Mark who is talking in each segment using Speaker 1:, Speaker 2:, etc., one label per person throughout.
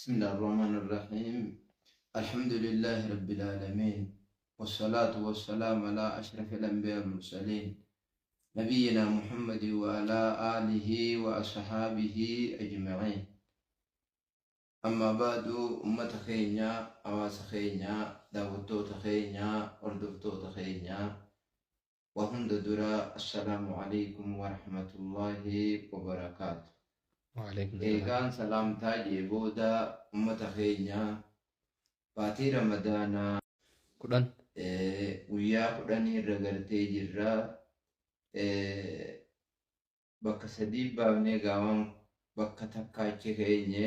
Speaker 1: بسم الله الرحمن الرحيم. الحمد لله رب العالمين، والصلاة والسلام على أشرف الأنبياء والمرسلين، نبينا محمد وعلى آله وأصحابه أجمعين. أما بعد، أمة خينيا، أواس خينيا، داوتوت خينيا، أردفتوت خينيا، وهند درا، السلام عليكم ورحمة الله وبركاته.
Speaker 2: وعليكم السلام.
Speaker 1: Eegaan salaamtaa jee booda, ummata keenya, baatii Ramadaanaa
Speaker 2: 10.
Speaker 1: Guyyaa 10 irra gartee jirra. Bakka sadii baafnee gaawwan bakka takka achi keenye,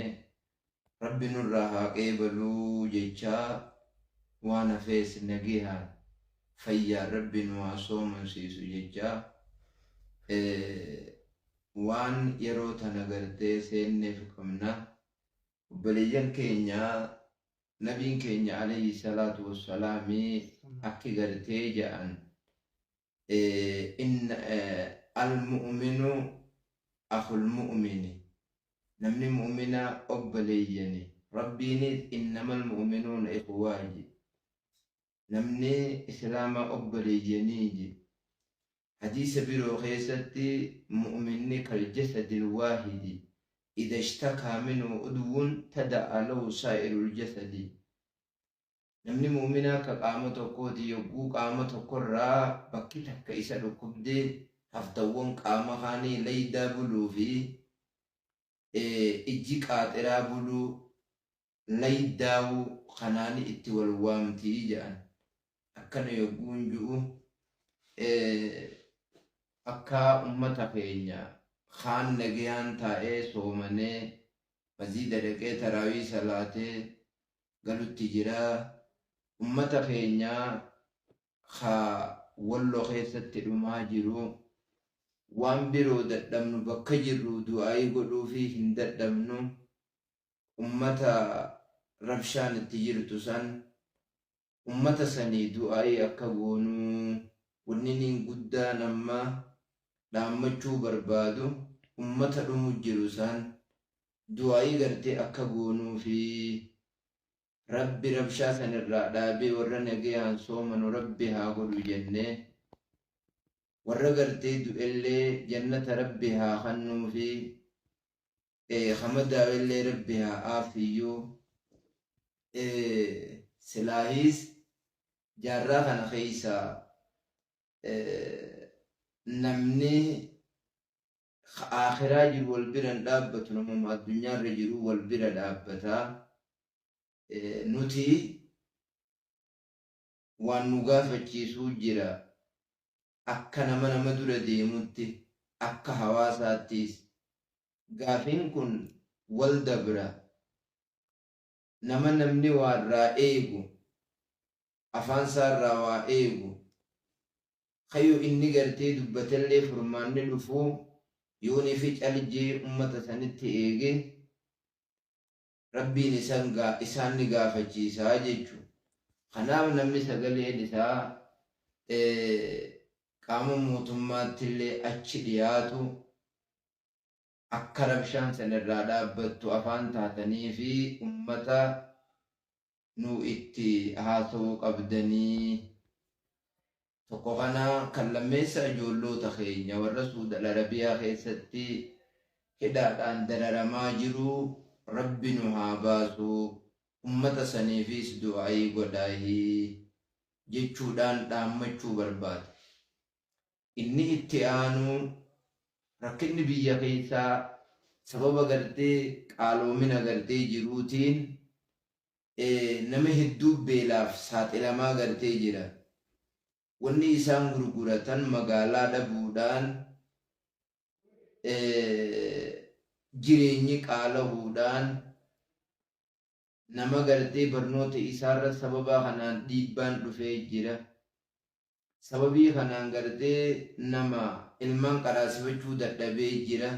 Speaker 1: Rabbi nurraa haa qeebaluu jechaa, waan hafees nagihaan fayyaan Rabbi nu haa soomansiisu jechaa, waan yeroo tana gartee seenneef qabna. Obboleeyyan keenya, nabiin keenya alayhi salaatu wassalaamii akki gartee jedhan, inna al-mu'minu akhul mu'mini, namni mu'mina obboleeyyani. Rabbiinis innamal mu'minuuna ikhwaa je, namni islaama obboleeyyanii je. Hadiisa biroo keessatti mu'minni kal-jasadil waahidi, idha ishtakaa minhu udwun tada'a lahu saa'irul jasadi. Namni mu'minaa akka qaama tokkooti, yogguu qaama tokkorraa bakki takka isa dhukkubdee, haftawwan qaama kaanii laydaa buluu fi ijji qaaxiraa buluu laydaa'uu kanaani itti wal waamtii jedhan. Akkana yogguun ju'u, akka ummata keenya kaan nagayaan taa'ee soomanee maziida dhaqee taraawii salaatee galutti jira. Ummata keenya ka Walloo keessatti dhumaa jiru, waan biroo dadhabnu bakka jirru du'aayii godhuufi hin dadhabnu. Ummata rabshaan itti jirtu san, ummata sanii du'aayii akka goonuu. Wanni niin guddaan amma dhaammachuu barbaadu, ummata dhumu jiru san du'aayii gartee akka goonuufi Rabbi rabshaa san irraa dhaabee warra nagayaan soomanu Rabbi haa godhu jennee, warra gartee du'ellee jannata Rabbi haa kannuufi, ka madaawellee Rabbi haa aafiyyuu. Silaahiis jaarraa kana keessa namni ka aakhiraa jiru wal bira hin dhaabbatu, namuma addunyaarra jiru wal bira dhaabbata. Nuti waan nu gaafachiisuu jira, akka nama nama dura deemutti, akka hawaasaattis gaafiin kun wal dabra. Nama namni waa irraa eegu, afaan isaa irraa waa eegu, kayo inni gartee dubbatellee furmaanni dhufu, yoonifi caljee ummata sanitti eege, Rabbiin isaan ni gaafachiisa jechu. Kanaaf namni sagaleen isaa qaama mootummaattillee achi dhiyaatu, akka rabshaan san irraa dhaabbattu afaan taatanii fi ummata nu itti haasawuu qabdanii. Tokko kana. Kan lammeessa, ijoolloota keenya warra Suudal Arabiyaa keessatti hidhaadhaan dararamaa jiru Rabbi nu haa baasu, ummata saniifis du'aayii godhaahii jechuudhaan dhaammachuu barbaada. Inni itti aanu, rakkinni biyya keessaa sababa gartee qaaloomina gartee jiruutiin nama hedduu beelaaf saaxilamaa gartee jira. Wanni isaan gurguratan magaalaa dhabuudhaan, jireenyi qaalahuudhaan, nama gartee barnoota isaarra sababa kanaan dhiibbaan dhufee jira. Sababii kanaan gartee nama ilmaan qaraasifachuu dadhabee jira.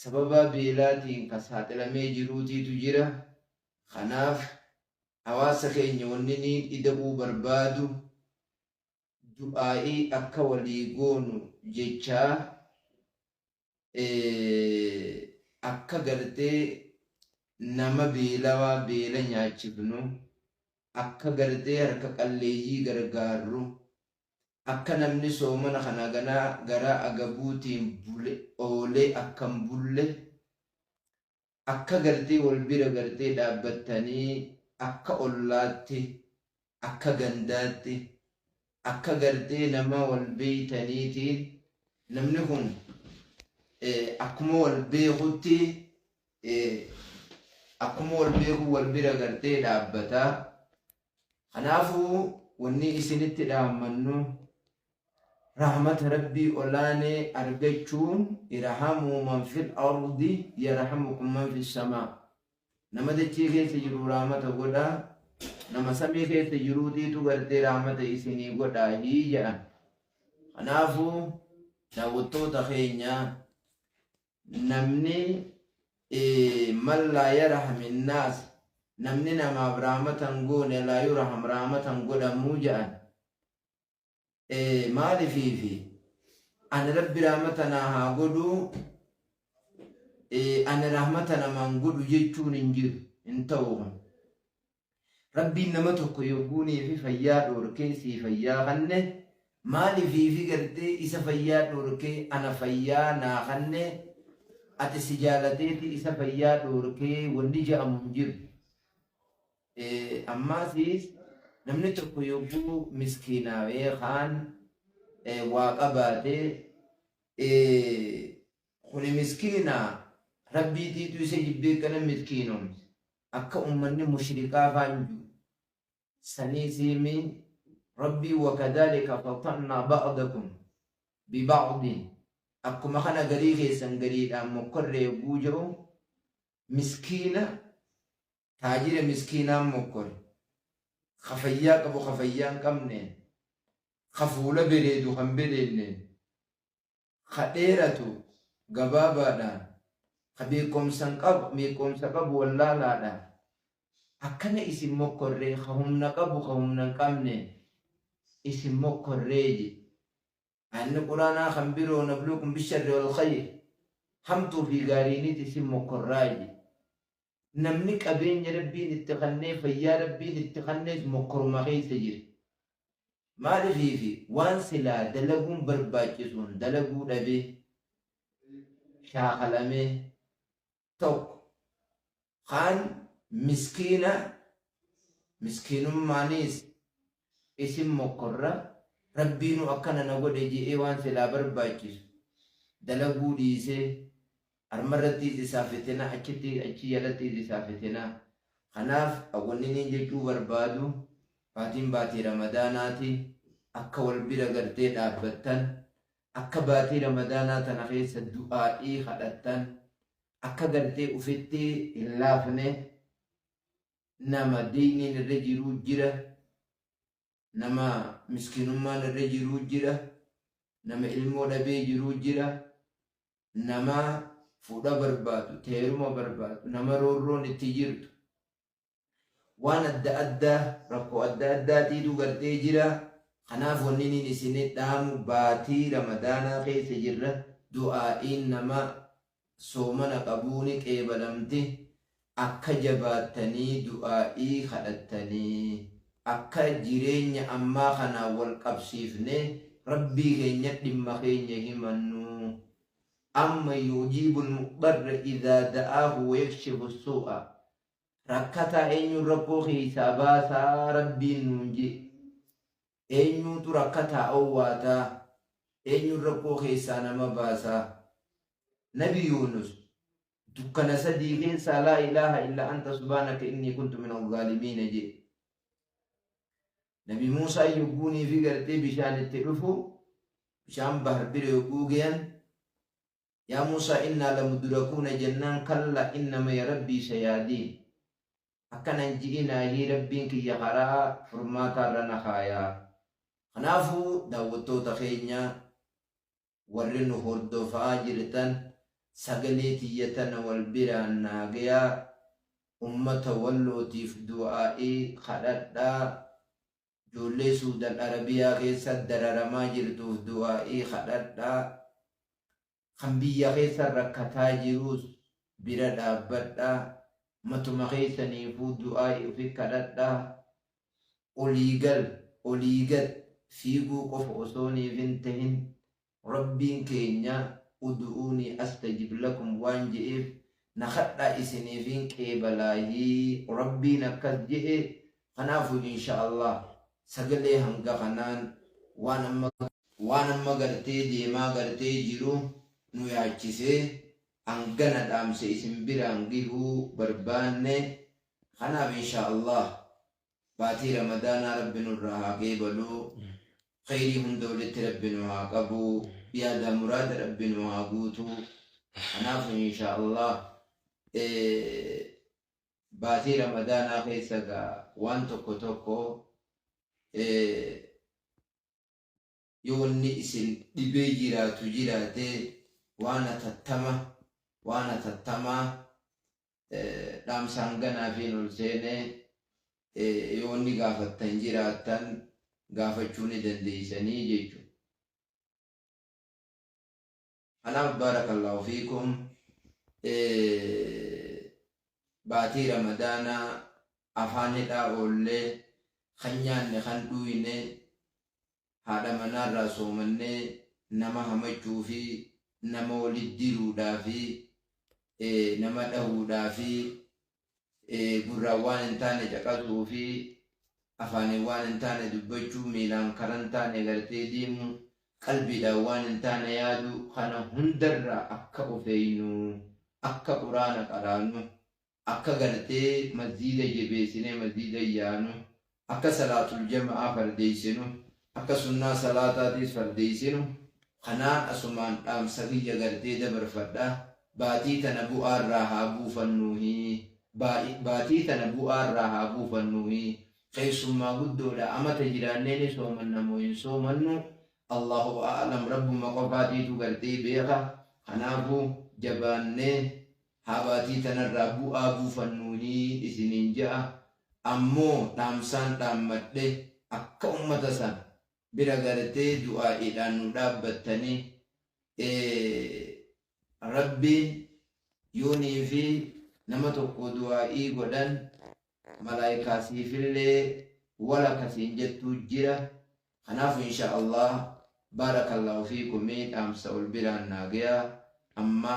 Speaker 1: Sababa beelaatiin ka saaxilamee jiruutiitu jira. Kanaaf hawaasa keenya wanni niin ida'uu barbaadu, du'aa'ii akka walii goonu jechaa, akka gartee Nama beelawaa beela nyaachifnu, akka gartee harka qalleeyyii gargaarru, akka namni soomana kana ganaa garaa agabuutiin bule oolee akkam bulle, akka gartee wal bira gartee dhaabbattanii akka ollaatti, akka gandaatti, akka gartee nama wal beeytaniitiin namni kun akkuma wal beekutti akkuma wal beeku wal bira gartee dhaabbata. Kanaafuu wanni isinitti dhaammannu rahmata Rabbii olaanee argachuun irhamuu man fil ardi yarhamukum man fis samaa. Nama dachii keessa jiru rahmata godhaa, nama samii keessa jiruutiitu gartee rahmata isinii godhaa hii jedhan. Kanaafuu daawwattoota keenya, namni man laa yarham innaas, namni namaaf rahmata hin goone, laa yurham, rahmata hin godhamuu jedhan. Maalifiifi ani Rabbi rahmata naa haa godhuu, ani rahmata namaan godhu jechuun hin jiru, hin ta'u kun. Rabbiin nama tokko yogguunii fi fayyaa dhoorkee sii fayyaa kanne, maalifiifi gartee isa fayyaa dhoorkee ana fayyaa naa kanne, ati si jaalateeti isa fayyaa dhoorkee wanni je'amu hin jiru. Ammaasiis namni tokko yogguu miskiinaawee kaan waa qabaatee, kuni miskiina, Rabbiitiitu isa jibbee kana miskiinomse, akka ummanni mushrikaa faan jiru saniisiimi. Rabbii wakadhalika fatannaa ba'dakum biba'din, akkuma kana garii keessan gariidhaan mokkorree yogguu jedhu, miskiina taajira miskiinaan mokkore, ka fayyaa qabu ka fayyaa hin qabneen, ka fuula bereedu kan bereenneen, ka dheeratu gabaabaadhaan, ka beekumsa qabu wallaalaadhaan, akkana isin mokkorree, ka humna qabu ka humna hin qabneen isin mokkorree je. Anni Quraanaa kan biroo nabluukum bisharri wal khayr, hamtuu fi gaariinis isin mokkorraa je. Namni qabeenya Rabbiin itti kannee, fayyaa Rabbiin itti kannees mokkoruma keessa jira. Maalifiifi waan silaa dalaguun barbaachisuun dalaguu dhabee shaakalamee tokko kaan miskiina miskiinummaaniis isin mokkorra, Rabbiinuu akkana na godhe je'ee waan silaa barbaachisu dalaguu dhiisee armarrattiis isaa fitina, achitti achi jalattiis isaa fitina. Kanaaf wanni niin jechuu barbaadu, baatiin baatii Ramadaanaati, akka wal bira gartee dhaabbattan, akka baatii Ramadaanaa tana keessa du'aa'ii kadhattan, akka gartee ufitti hin laafne. Nama deyniin irra jiruu jira, nama miskiinummaan irra jiruu jira, nama ilmoo dhabee jiruu jira, nama fuudha barbaadu, teeruma barbaadu, nama roorroon itti jirtu, waan adda addaa, rakkoo adda addaatiitu gartee jira. Kanaaf wanni niin isinii dhaamu, baatii Ramadaanaa keessa jirra, du'aa'iin nama soomana qabuuni qeebalamti, akka jabaattanii du'aa'ii kadhattanii, akka jireenya ammaa kanaan wal qabsiifne Rabbii keenya dhimma keenya himannu. Amma yujiibul muxxarra idhaa da'aahu wa yakshifu suu'a, rakkataa eenyuun rakkoo keessaa baasaa Rabbiin nuun jee? Eenyuutu rakkataa owwaataa? Eenyuun rakkoo keessaa nama baasaa? Nabi Yuunus dukkana sadii keessaa laa ilaaha illa anta subhaanaka innii kuntu min azzaalimiina jee. Nabi Muusaa yogguunii fi gartee bishaan itti dhufu, bishaan bahar bira yogguu gayan, yaa Muusaa innaa lamudrakuuna jennaan, kalla inna maya rabbii sayaadiin, akkanan ji'inaahii, Rabbiin kiyya karaa furmaataarra na kaayaa. Kanaafuu daawwattoota keenya warri nu hordofaa jirtan, sagalee tiyya tana wal biraan naa gayaa, ummata Wallootiif du'aa'ii kadhadhaa, ijoollee Suudan Arabiyaa keessa dararamaa jirtuuf du'aa'ii kadhadhaa, kan biyya keessa rakkataa jiruus bira dhaabbadhaa. Matuma keessaniifuu du'aa ofi kadhadhaa. Olii gal olii gad fiiguu qofa osooniif hin tahin, Rabbiin keenya udu'uunii astajib lakum waan je'eef, na kadhaa isiniifin qeebalaahii Rabbiin akkas je'e. Kanaafuu insha Allah sagalee hanga kanaan waan amma gartee deemaa gartee jiru nu yaachisee hangana dhaamse isin biraan gihuu barbaanne. Kanaaf insha Allah baatii Ramadaanaa Rabbi nurraa haa qeebaluu, khayrii hunda walitti Rabbi nu haa qabu, yaada muraada Rabbi nu haa guutuu. Kanaaf insha Allah baatii Ramadaanaa keessa gaa waan tokko tokko yoo wanni isin dhibee jiraatu jiraate, waan hatattama, waan hatattamaa dhaamsaan ganaafiin ol seenee, yoo wanni gaafattan jiraattan gaafachuu ni dandeeysanii jechuudha. Kanaaf baarakallahu fiikum, baatii Ramadaanaa afaan hidhaa oollee, kan nyaanne kan dhuyne, haadha manaarraa soomannee, nama hamachuu fi nama walit diruudhaa fi nama dhahuudhaa fi gurraan waan hin taane caqasuu fi afaaniin waan hin taane dubbachuu, miilaan karaa hin taane gartee deemuu, qalbiidhaan waan hin taane yaadu, kana hundarraa akka ofeeynu, akka Quraana qaraanu, akka gartee masjiida jabeessinee masjiida yaanu, akka salaatul jama'aa fardeessinu, akka sunnaa salaataatiis fardeessinu, kanaan asumaan dhaamsa kiyya gartee dabarfadha. Baatii tana bu'aarraa haa buufannuuhi, baatii tana bu'aarraa haa buufannuuhi. Keessummaa guddoodha. Amata jiraannee ni soomanna moo hin soomannu, Allahu a'lam, Rabbuma qofaatiitu gartee beeka. Kanaafuu jabaannee haa baatii tanarraa bu'aa buufannuuhi isiniin je'a. Ammoo dhaamsaan dhaammadhe, akka ummata san bira gartee du'aa'iidhaan nu dhaabbattanii, Rabbiin yoonii fi nama tokko du'aa'ii godhan malaayikaa siifillee wala kasiin jettuu jira. Kanaafuu insha Allah baarakallahu fiikumii, dhaamsa ol biraan naagaya. Amma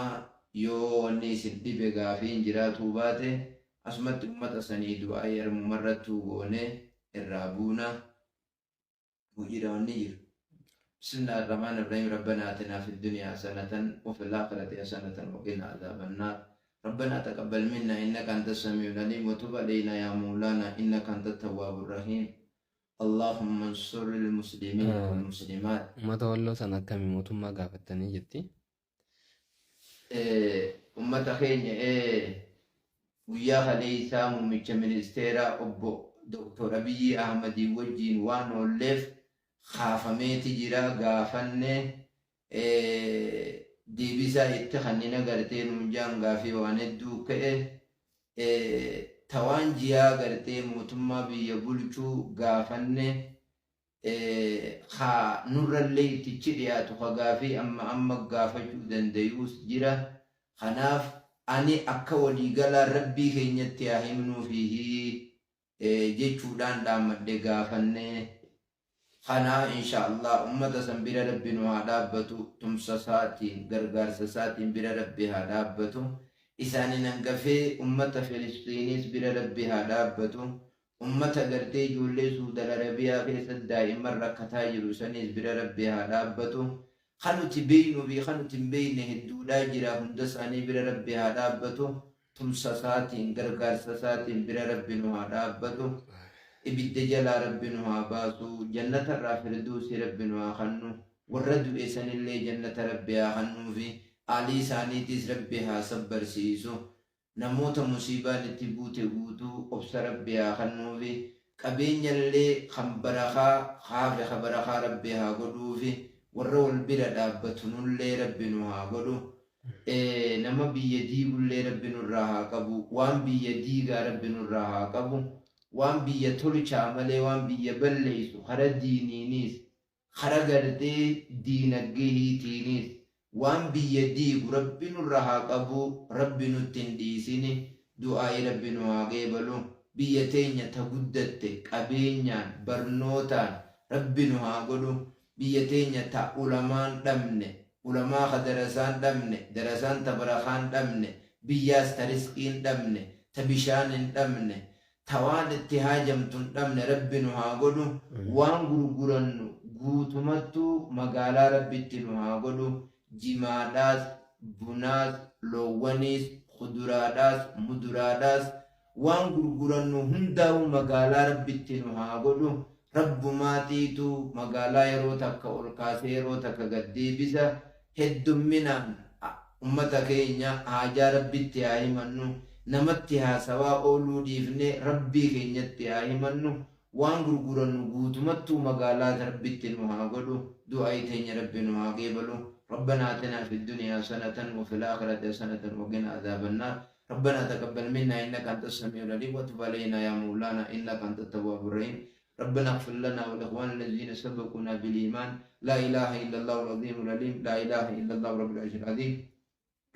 Speaker 1: yoo wanni isin dhibe gaafiin jiraatuu baate, asumatti ummata sanii du'aa'ii harmumarrattuu goone irraa buuna. Hujira wanni jiru. بسم الله الرحمن الرحيم. ربنا آتنا في الدنيا حسنة وفي الآخرة حسنة وقنا عذاب النار. ربنا تقبل منا إنك أنت السميع العليم وتب علينا يا مولانا إنك أنت التواب الرحيم. اللهم انصر المسلمين والمسلمات.
Speaker 2: Uummata Walloo sana akkamii mootummaa gaafattanii jetti.
Speaker 1: Ummata keenya guyyaa kaleessaa muummicha ministeeraa obbo Dr. Abiyyi Ahmadii wajjiin waan oolleef kaafameeti jira. Gaafanne, deebisaa itti kanneen agartee nuun jaan gaafii waan hedduu ka'e, tawaan jiyaa gartee mootummaa biyya bulchuu gaafanne, haa nurrallee ittichi dhiyaatu ka gaafii amma amma gaafachuu danda'uus jira. Kanaaf ani akka waliigalaa Rabbii keenyatti haa himnuufiihi jechuudhaan dhaammadhe gaafanne. Kana insha Allah ummata san bira Rabbi nu haa dhaabbatu, tumsa isaatiin, gargaarsa isaatiin bira Rabbi haa dhaabbatu. Isaanin hangafee ummata Filistiinis bira Rabbi haa dhaabbatu. Ummata gartee ijoollee Suudal Arabiyaa keessatti daa'imman rakkataa jiru saniis bira Rabbi haa dhaabbatu. Kan nuti beeknuu fi kan nuti hin beekne hedduudhaa jira, hunda isaanii bira Rabbi haa dhaabbatu. Tumsa isaatiin, gargaarsa isaatiin bira Rabbi nu haa dhaabbatu. Ibidda jalaa Rabbi nu haa baasu. Jannata irraa firduusi Rabbi nu haa kennu. Warra du'e sanillee jannata Rabbi haa kennuufi, aalii isaaniitiis Rabbi haa sabbarsiisu. Namoota musiibaan itti buute guutuu obsa Rabbi haa kennuufi. Qabeenyallee kan barakaa haafe ka barakaa Rabbi haa godhuufi. Warra wal bira dhaabbatu nullee Rabbi nu haa godhu. Nama biyya diigullee Rabbi nurraa haa qabu. Waan biyya diigaa Rabbi nurraa haa qabu. Waan biyya tolchaa malee waan biyya balleessu, kara diiniinis kara gartee diinaggehiitiinis waan biyya diigu Rabbi nurra haa qabu. Rabbi nutti hin dhiisini. Du'aa'ii Rabbi nu haa qeebalu. Biyya teenya ta guddatte qabeenyaan, barnootaan Rabbi nu haa godhu. Biyya teenya ta ulamaan dhabne, ulamaa ka darasaan dhabne, darasaan ta barakaan dhabne, biyyaas ta risqiin dhabne, ta bishaan hin dhabne, ta waan itti haajamtu hin dhabne Rabbi nu haa godhu. Waan gurgurannu guutumattuu magaalaa Rabbitti nu haa godhu. Jimaadhaas, bunaas, loowwaniis, kuduraadhaas, muduraadhaas, waan gurgurannu hundaa'uu magaalaa Rabbitti nu haa godhu. Rabbumaatiitu magaalaa yeroo takka ol kaasee yeroo takka gad deebisa. Heddumminaan ummata keenya haajaa Rabbitti haa himannu. Namatti haasawaa ooluu dhiifnee Rabbii keenyatti haa himannu. Waan gurgurannu guutumattuu magaalaa Rabbitti nu haa godhu. Du'aa'ii teenya Rabbi nu haa qeebalu. ربنا آتنا في الدنيا حسنة وفي الآخرة حسنة وقنا عذاب النار. ربنا تقبل منا إنك أنت السميع العليم وتب علينا يا مولانا إنك أنت التواب الرحيم. ربنا اغفر لنا ولإخواننا الذين سبقونا بالإيمان. لا إله إلا الله العظيم العليم. لا إله إلا الله رب العرش العظيم.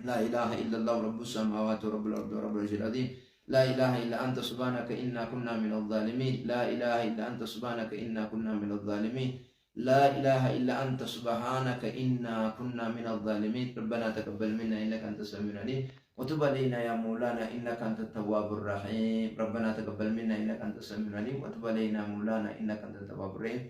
Speaker 1: لا إله إلا الله رب السماوات ورب الأرض ورب العرش العظيم. لا إله إلا أنت سبحانك إنا كنا من الظالمين. لا إله إلا أنت سبحانك إنا كنا من الظالمين. لا إله إلا أنت سبحانك إنا كنا من الظالمين. ربنا تقبل منا إنك أنت السميع العليم وتب علينا يا مولانا إنك أنت التواب الرحيم. ربنا تقبل منا إنك أنت السميع العليم وتب علينا مولانا إنك أنت التواب الرحيم.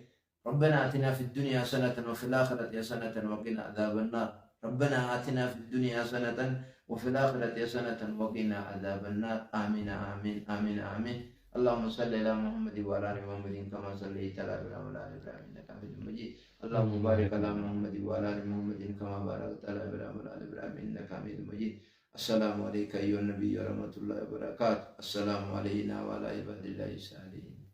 Speaker 1: ربنا آتنا في الدنيا حسنة وفي الآخرة حسنة وقنا عذاب النار. ربنا آتنا في الدنيا حسنة وفي الآخرة حسنة وقنا عذاب النار. آمين آمين آمين آمين. اللهم صل على محمد وعلى آل محمد كما صليت على إبراهيم وعلى آل إبراهيم إنك حميد مجيد. اللهم بارك على محمد وعلى آل محمد كما باركت على إبراهيم وعلى آل إبراهيم إنك حميد مجيد. السلام عليك أيها النبي ورحمة الله وبركاته. السلام علينا وعلى عباد الله الصالحين.